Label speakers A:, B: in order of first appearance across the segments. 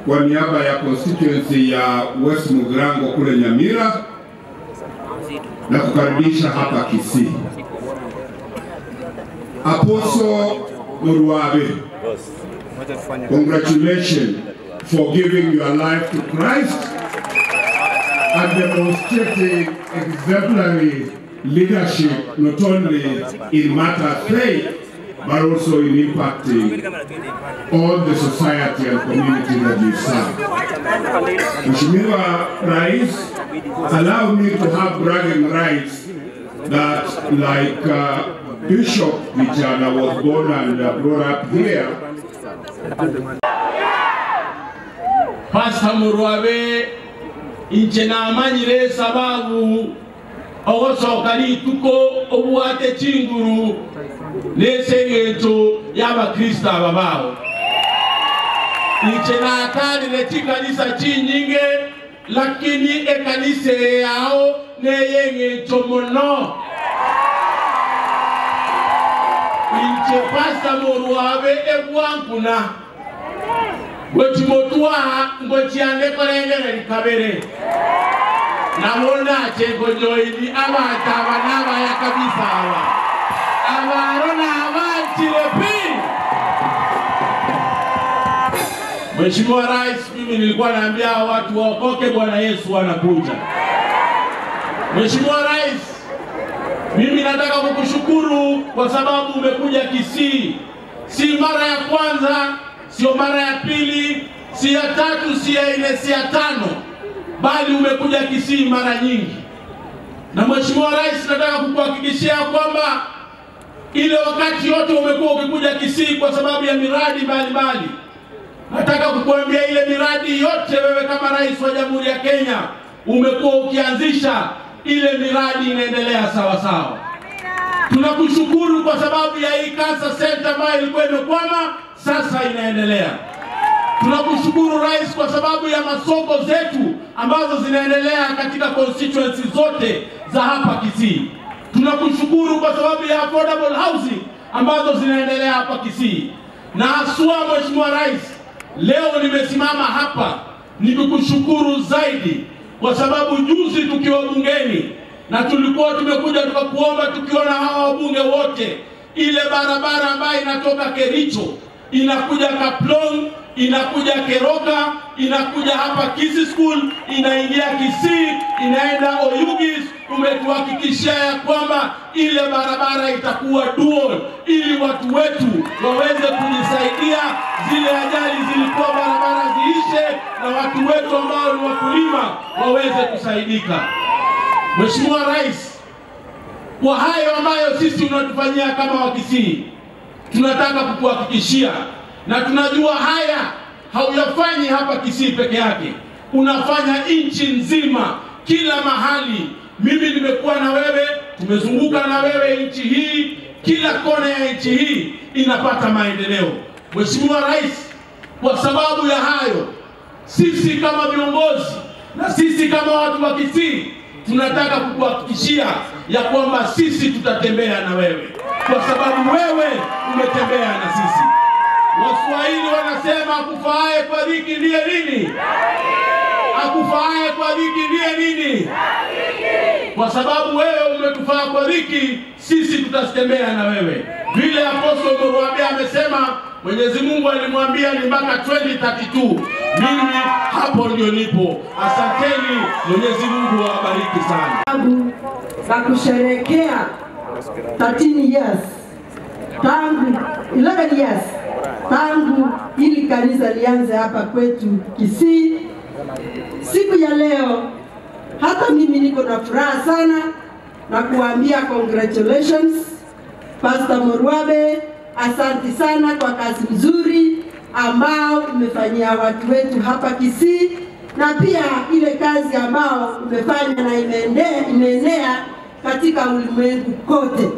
A: kwa niaba ya constituency ya West Mugirango kule Nyamira na kukaribisha hapa Kisii. Apostle Murwabe, congratulations for giving your life to Christ and demonstrating exemplary leadership not only in matter faith but also in impacting all the society and community that you serve. Mheshimiwa Rais, allow me to have bragging rights that like Bishop Gichana was born and brought up here.
B: Pastor Murwabe, inche namanyire sababu ogosoka rituko obwate chinguru nesengento y'abakristo ababao. Inche natalire chikanisa chinyinge, lakini ekanisa yao neyengento mono. Inche Pastor Murwabe egwankuna gochimotwa ngochiande korengere rikabere nabona chengojoini abataba nabaya kabisa aba abarona abantirepi. Mheshimiwa Rais, mimi nilikuwa naambia watu waokoke, Bwana Yesu anakuja. Mheshimiwa Rais, mimi nataka kukushukuru kwa sababu umekuja Kisii. Si mara ya kwanza, sio mara ya pili, si ya tatu, si ya nne, si ya tano, bali umekuja Kisii mara nyingi. Na Mheshimiwa Rais, nataka kukuhakikishia kwamba ile wakati yote umekuwa ukikuja Kisii kwa sababu ya miradi mbalimbali. Nataka kukuambia ile miradi yote wewe kama Rais wa Jamhuri ya Kenya umekuwa ukianzisha, ile miradi inaendelea sawa sawa. Tunakushukuru kwa sababu ya hii cancer center ambayo ilikuwa imekwama, sasa inaendelea. Tunakushukuru Rais kwa sababu ya masoko zetu ambazo zinaendelea katika constituency zote za hapa Kisii. Tunakushukuru kwa sababu ya affordable housing ambazo zinaendelea hapa Kisii. Na haswa Mheshimiwa Rais, leo nimesimama hapa nikikushukuru zaidi kwa sababu juzi tukiwa bungeni na tulikuwa tumekuja tukakuomba tukiona hawa wabunge wote, ile barabara ambayo inatoka Kericho inakuja Kaplong, inakuja Keroka, inakuja hapa Kisii School, inaingia Kisii, inaenda Oyugis, umetuhakikishia ya kwamba ile barabara itakuwa dual ili watu wetu waweze kujisaidia, zile ajali zilikuwa barabara ziishe na watu wetu ambao ni wakulima waweze kusaidika. Mheshimiwa Rais, kwa hayo ambayo sisi unatufanyia kama Wakisii, tunataka kukuhakikishia, na tunajua haya hauyafanyi hapa Kisii peke yake, unafanya nchi nzima, kila mahali. Mimi nimekuwa na wewe, tumezunguka na wewe nchi hii, kila kona ya nchi hii inapata maendeleo. Mheshimiwa Rais, kwa sababu ya hayo, sisi kama viongozi na sisi kama watu wa Kisii tunataka kukuhakikishia ya kwamba sisi tutatembea na wewe, kwa sababu wewe umetembea na sisi. Waswahili wanasema akufaaye kwa dhiki ndiye nini? Akufaaye kwa dhiki ndiye nini? Kwa sababu wewe umetufaa kwa dhiki, sisi tutatembea na wewe. Vile Apostle Murwabe amesema, Mwenyezi Mungu alimwambia ni mpaka 2032. Mimi hapo ndio nipo. Asanteni, Mwenyezi Mungu awabariki sana.
C: Za kusherehekea 13 years tangu 11 years tangu ili kanisa lianze hapa kwetu Kisii. Siku ya leo hata mimi niko na furaha sana na kuambia congratulations Pastor Murwabe, asante sana kwa kazi nzuri ambao umefanyia watu wetu hapa Kisii, na pia ile kazi ambao umefanya na imeenea katika ulimwengu kote.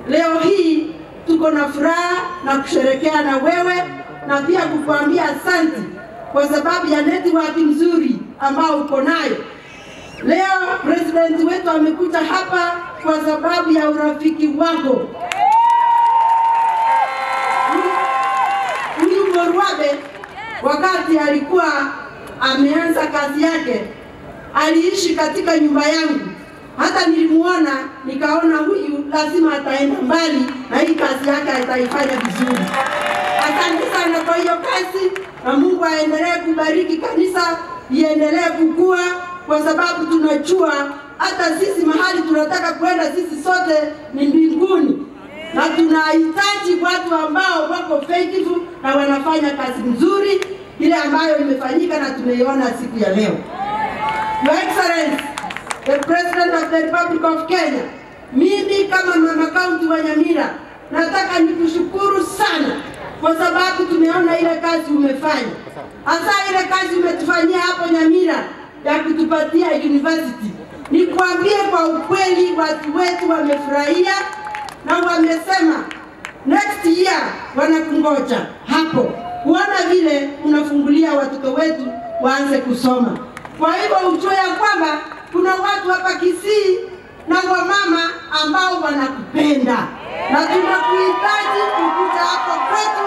C: Leo hii tuko na furaha na kusherehekea na wewe na pia kukuambia asante kwa sababu ya network nzuri ambao uko nayo. Leo president wetu amekuja hapa kwa sababu ya urafiki wako. Huyu Murwabe Wakati alikuwa ameanza kazi yake, aliishi katika nyumba yangu. Hata nilimuona nikaona huyu lazima ataenda mbali na hii kazi yake ataifanya vizuri. Asante sana kwa hiyo kazi, na Mungu aendelee kubariki kanisa, iendelee kukua, kwa sababu tunajua hata sisi mahali tunataka kwenda sisi sote ni mbinguni. Na tunahitaji watu ambao wako faithful na wanafanya kazi nzuri ile ambayo imefanyika na tumeiona siku ya leo. Your Excellency, the President of the Republic of Kenya, mimi kama mama county wa Nyamira nataka nikushukuru sana kwa sababu tumeona ile kazi umefanya. Hasa ile kazi umetufanyia hapo Nyamira ya kutupatia university. Nikwambie kwa ukweli, watu wetu wamefurahia na wamesema next year wanakungoja hapo kuona vile unafungulia watoto wetu waanze kusoma. Kwa hivyo ujue ya kwamba kuna watu hapa Kisii na wamama ambao wanakupenda na tunakuhitaji kukuja hapo kwetu,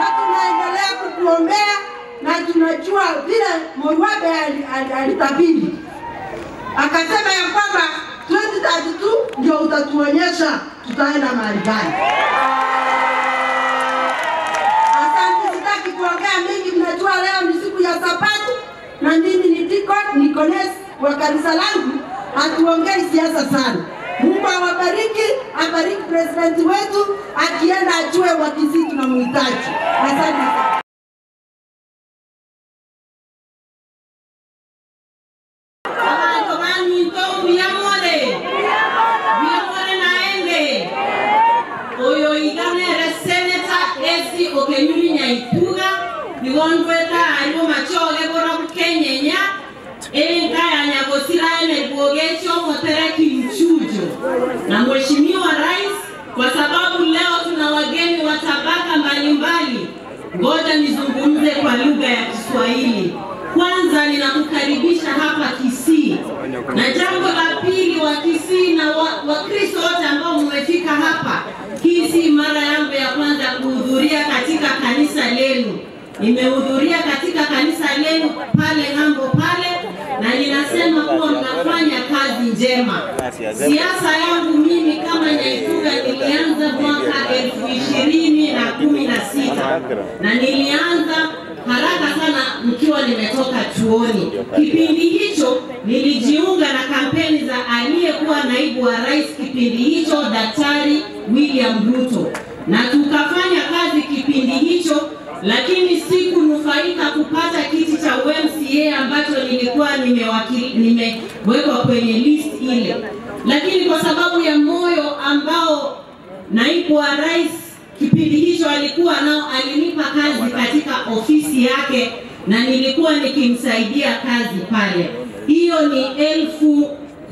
C: na tunaendelea kukuombea, na tunajua vile Moiwabe alitabiri akasema ya kwamba 2032 ndio utatuonyesha tutaenda mahali gani. Asante, sitaki kuongea mingi. Mnajua leo ni siku ya Sabato na mimi ni deacon Nicholas wa kanisa langu, hatuongei siasa sana. Mungu awabariki, abariki president wetu, akienda ajue wa Kisii tunamhitaji. Asante.
D: Na Mheshimiwa Rais, kwa sababu leo tuna wageni wa tabaka mbalimbali, ngoja nizungumze kwa lugha ya Kiswahili. Kwanza ninakukaribisha hapa Kisii. Na jambo la pili, wa Kisii na Wakristo wote ambao mmefika hapa Kisii, mara yangu ya kwanza kuhudhuria katika kanisa lenu. Nimehudhuria katika kanisa lenu pale ng'ambo pale, na ninasema kuwa mnafanya kazi njema. Siasa yangu mimi kama Nyaituga nilianza mwaka 2016 na nilianza haraka sana mkiwa nimetoka chuoni. Kipindi hicho nilijiunga na kampeni za aliyekuwa naibu wa rais kipindi hicho, Daktari William Ruto, na tukafanya kazi kipindi hicho, lakini sikunufaika kupata kiti cha MCA ambacho nilikuwa nimewekwa kwenye list ile. Lakini kwa sababu ya moyo ambao naibu wa rais kipindi hicho alikuwa nao, alinipa kazi katika ofisi yake na nilikuwa nikimsaidia kazi pale. Hiyo ni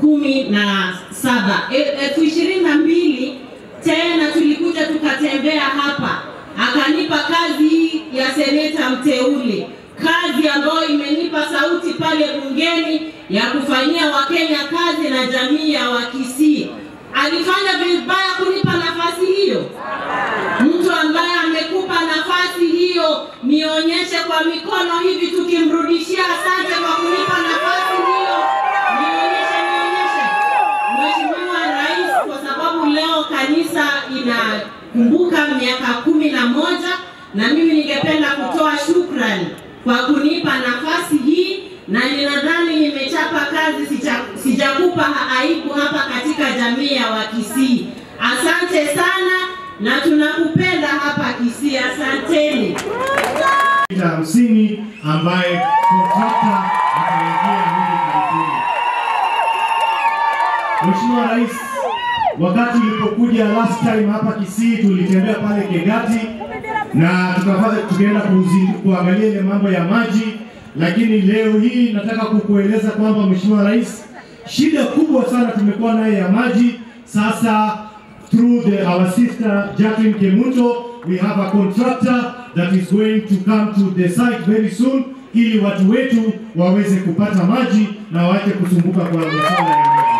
D: 2017. 2022 tena tulikuja tukatembea hapa, akanipa kazi ya seneta mteule, kazi ambayo imenipa sauti pale bungeni ya kufanyia Wakenya kazi na jamii ya Wakisii. Alifanya vibaya kunipa nafasi hiyo? Mtu ambaye amekupa nafasi hiyo, nionyeshe kwa mikono hivi tukimrudishia asante kwa kunipa nafasi hiyo. Nionyeshe, nionyeshe. Mheshimiwa Rais, kwa sababu leo kanisa inakumbuka miaka 11, na mimi ningependa kutoa shukrani kwa kunipa nafasi hii, na ninadhani nimechapa kazi, sijakupa aibu hapa katika jamii ya Wakisii. Asante sana na tunakupenda hapa Kisii. Asanteni.
E: 50 ambaye kontrakta ataingia hivi karibuni. Mheshimiwa Rais, wakati ulipokuja last time hapa Kisii tulitembea pale Kegati na tukaenda kuangalia ile mambo ya maji, lakini leo hii nataka kukueleza kwamba Mheshimiwa Rais, shida kubwa sana tumekuwa nayo ya maji. Sasa through our sister Jacqueline Kemunto, we have a contractor that is going to come to the site very soon ili watu wetu waweze kupata maji na waache kusumbuka kwa masuala ya maji.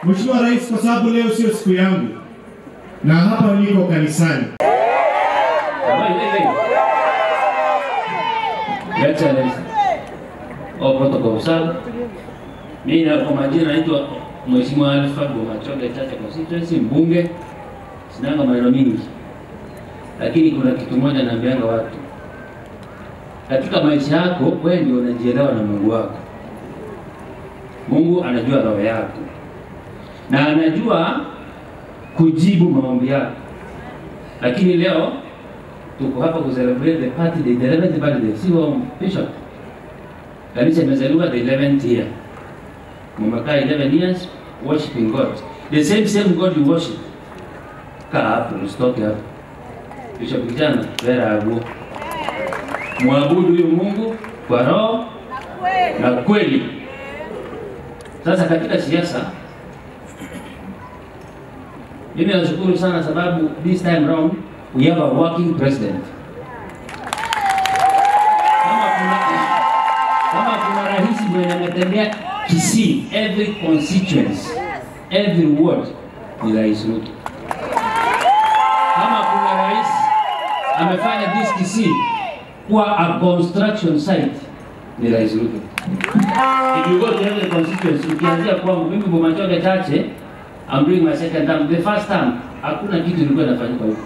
E: Mheshimiwa Rais, kwa sababu leo sio siku yangu na hapa niko kanisani,
F: Your Excellency, all protocol observed. Mimi kwa majina naitwa Mheshimiwa Alpha Bomachoge Chacha Constituency, mbunge. Sinanga maneno mingi, lakini kuna kitu moja naambianga watu. Katika maisha yako wewe ndio unajielewa na Mungu wako. Mungu anajua roho yako na anajua kujibu maombi yako. Lakini leo tuko hapa ku celebrate the party day, the 11th birthday, sio Bishop? Kanisa imezaliwa the 11th year. Mmekaa 11 years worshiping God. The same God you worship. Kaa hapo, usitoke hapo. Bishop kijana, vera abu. Muabudu huyu Mungu kwa roho na kweli. Sasa katika siasa mimi nashukuru sana sababu this time round we have a working president. Kama kuna rais mwenye ametembea Kisii, every constituency, every ward ni Rais Ruto. Kama kuna rais amefanya this Kisii kuwa a construction site ni Rais Ruto. If you go to every constituency, ukianzia kwangu mimi Bomachoge Chache, I'm doing my second term. The first term hakuna kitu ilikuwa inafanyika huko.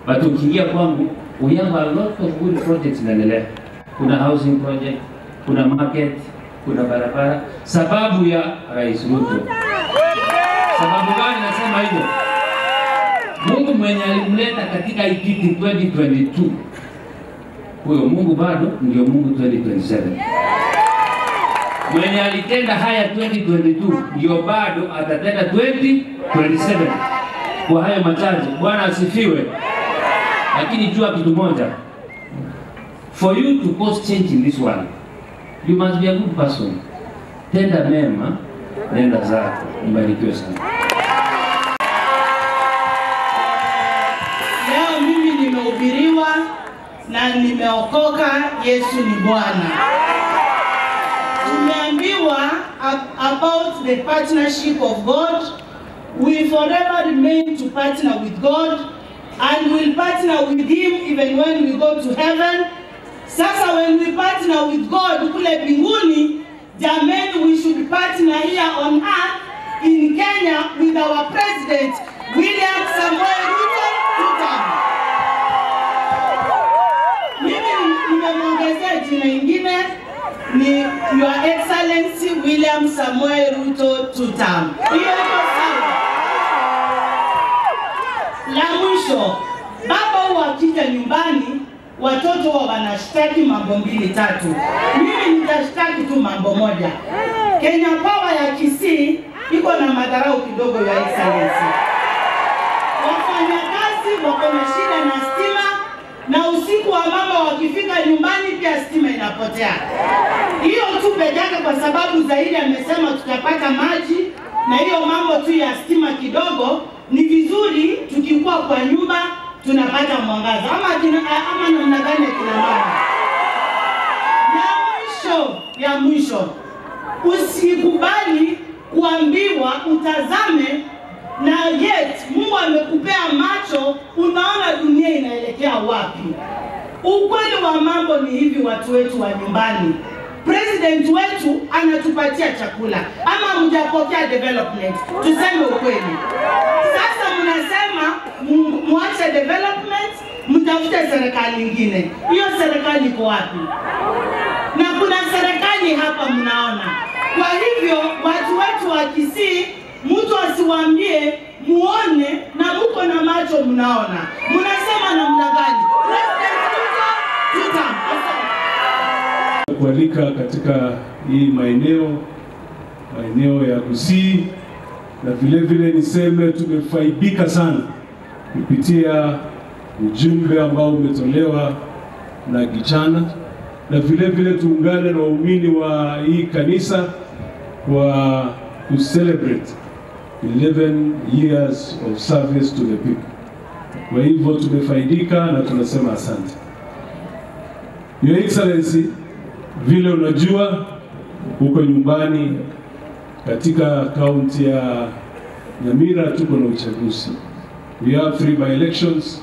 F: But ukiingia kwangu, we have a lot of good projects inaendelea. Kuna housing project, kuna market, kuna barabara, sababu ya Rais Ruto. Sababu gani nasema hivyo? Mungu mwenye alimleta katika hii kiti 2022, huyo Mungu bado ndio Mungu 2027. Mwenye alitenda haya 2022 ndio bado atatenda 2027. Kwa hayo machache, Bwana asifiwe. Lakini jua kitu moja, for you to cause change in this world, you must be a good person. Tenda mema, nenda zako. Mbarikiwe sana.
G: Leo mimi nimehubiriwa na nimeokoka. Yesu ni Bwana. Tumeambiwa about the partnership of God. We forever remain to partner with God and will partner with Him even when we go to heaven. Sasa when we partner with God kule mbinguni, jameni, we should partner here on earth in Kenya with our president William Samoei Ruto Ruto. Mimi nimemwongezea jina ingine ni Your Excellency William Samoei Ruto Tutam. Hiyo iko sawa. La mwisho, baba huwa akija nyumbani watoto wa wanashtaki mambo mbili tatu. Mimi nitashtaki tu mambo moja. Kenya Power ya Kisii iko na madharau kidogo, ya Excellency. Wafanyakazi wako na shida na stima, na usiku wa mama wakifika nyumbani pia stima inapotea. Hiyo tu peke yake, kwa sababu zaidi amesema tutapata maji, na hiyo mambo tu ya stima kidogo ni vizuri tukikuwa kwa nyumba tunapata mwangaza. Ama namna gani kina mama? Ya mwisho, usikubali kuambiwa utazame na yet Mungu amekupea macho, unaona dunia inaelekea wapi. Ukweli wa mambo ni hivi, watu wetu wa nyumbani, president wetu anatupatia chakula, ama mjapokea development? Tuseme ukweli. Sasa mnasema muache development, mtafute serikali nyingine. Hiyo serikali iko wapi? Na kuna serikali hapa mnaona. Kwa hivyo watu wetu wa Kisii, mtu asiwaambie muone, na mko na macho mnaona. Mnasema namna gani? President Ruto Tutam.
H: Kualika katika hii maeneo ya Kisii, na vile vile niseme tumefaidika sana kupitia ujumbe ambao umetolewa na Gichana, na vile vile tuungane na waumini wa hii kanisa kwa ku celebrate 11 years of service to the people. Kwa hivyo tumefaidika na tunasema asante. Your Excellency, vile unajua huko nyumbani katika kaunti ya Nyamira tuko na uchaguzi. We have 3 by-elections,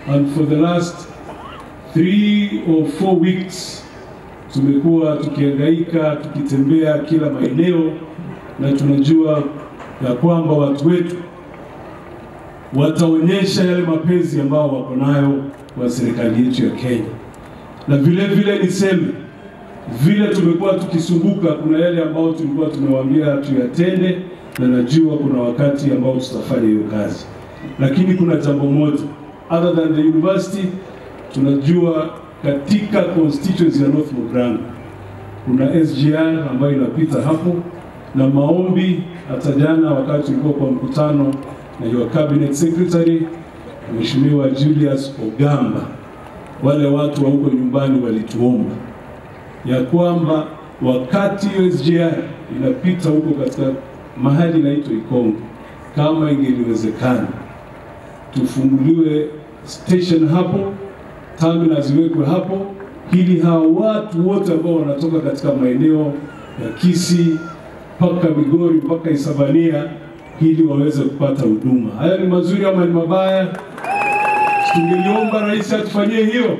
H: and for the last 3 or 4 weeks Tumekuwa tukihangaika tukitembea kila maeneo, na tunajua ya kwamba watu wetu wataonyesha yale mapenzi ambao wako nayo kwa serikali yetu ya Kenya. Na vile vile niseme, vile tumekuwa tukisumbuka, kuna yale ambao tulikuwa tumewaambia tuyatende, na najua kuna wakati ambao tutafanya hiyo kazi. Lakini kuna jambo moja, other than the university, tunajua katika constituency ya North Mugirango kuna SGR ambayo inapita hapo, na maombi hata jana wakati tulikuwa kwa mkutano na your cabinet secretary Mheshimiwa Julius Ogamba, wale watu wa huko nyumbani walituomba ya kwamba wakati SGR inapita huko katika mahali inaitwa Ikongo, kama ingeliwezekana tufunguliwe station hapo, terminal ziwekwe hapo, ili hao watu wote ambao wanatoka katika maeneo ya Kisii mpaka Migori mpaka Isabania ili waweze kupata huduma. Haya ni mazuri ama ni mabaya? Tungeliomba rais atufanyie hiyo.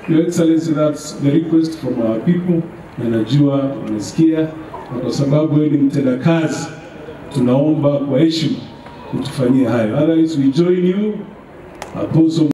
H: Your Excellency, that's the request from our people, na najua wamesikia, na kwa sababu wewe ni mtendakazi, tunaomba kwa heshima utufanyie hayo. Otherwise we join you, Apostle.